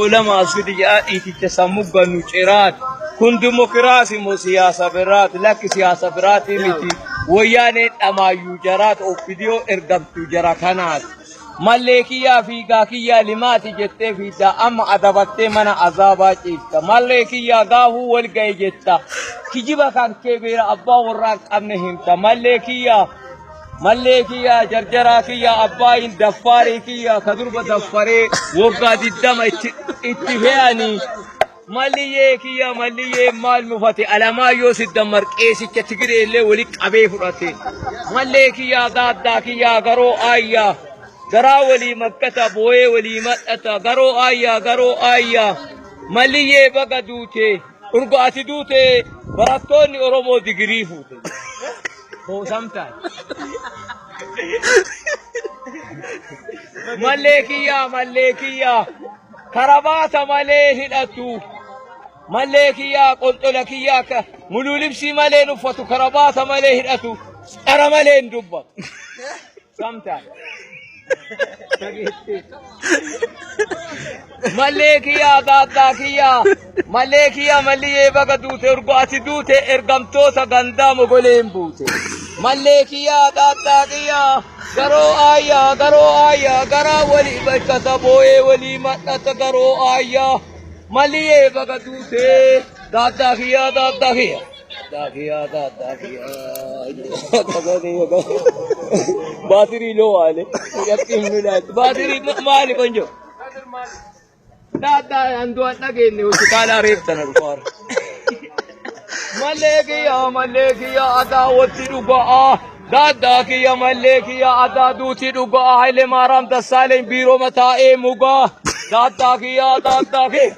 lama as fidi jedhaa dhiiticha sammuu gannu ciraati. Kun dimokiraasi moo siyaasa biraati? Lakki siyaasa biraati miti. Wayyaaneen dhamaayyuu jaraati oppidiyoo ergamtuu jara kanaati. Mallee kiyyaa fiigaa kiyyaa limaati jettee fiiddaa amma adabattee mana azaabaa ciifta. Mallee kiyyaa gaafuu wal ga'e jetta. Kijiba kan kee beera abbaa warraa hin qabne himta. Mallee kiyyaa Mallee kiyyaa jarjaraa kiyyaa abbaa hin daffaarii kiyyaa ka durba daffaree waggaa 20 itti fe'anii. Malliyyee kiyya malliyyee maal mufate Alamaayyoo siddammar qeesicha Tigiree illee wali qabee fudhate. Mallee kiyyaa daaddaa kiyyaa garoo aayyaa garaa walii makkata booyee walii madhata garoo aayyaa garoo aayyaa malliyyee baga duute urga ati duute barattoonni Oromoo digirii fuute. Hoosamtaan. Mallee kiyyaa mallee kiyyaa karabaata malee hidhatu. Mallee kiyyaa qonxola kiyyaa akka muluu libsii malee hin uffatu karabaata malee hidhatu qara malee hin dubbatu. Sometimes. Mallee kiyyaa daaddaa kiyyaa mallee kiyyaa malliyyee baga duute urgo ati duute ergamtoota gandaa mogoleen buute. Mallee kiyyaa daaddaa kiyyaa garoo aayyaa garoo aayyaa garaa walii bakkata boo'ee walii madhata garoo aayyaa malliyyee baga duute daaddaa kiyyaa daaddaa kiyyaa. Daaddaa kiyyaa daaddaa kiyyaa. Baatirii loo waale. Baatirii maali konjo? Daaddaa andu'an dhageenye hospitaala reeftana dhufaara. Mallee kiyya mallee kiyya adaa watti dhugaa. Daaddaa kiyya mallee kiyya adaa duuti dhugaa. Haile Maaraam Dassaaleny biiroo mataa'ee mugaa. Daaddaa kiyya daaddaa kiyya.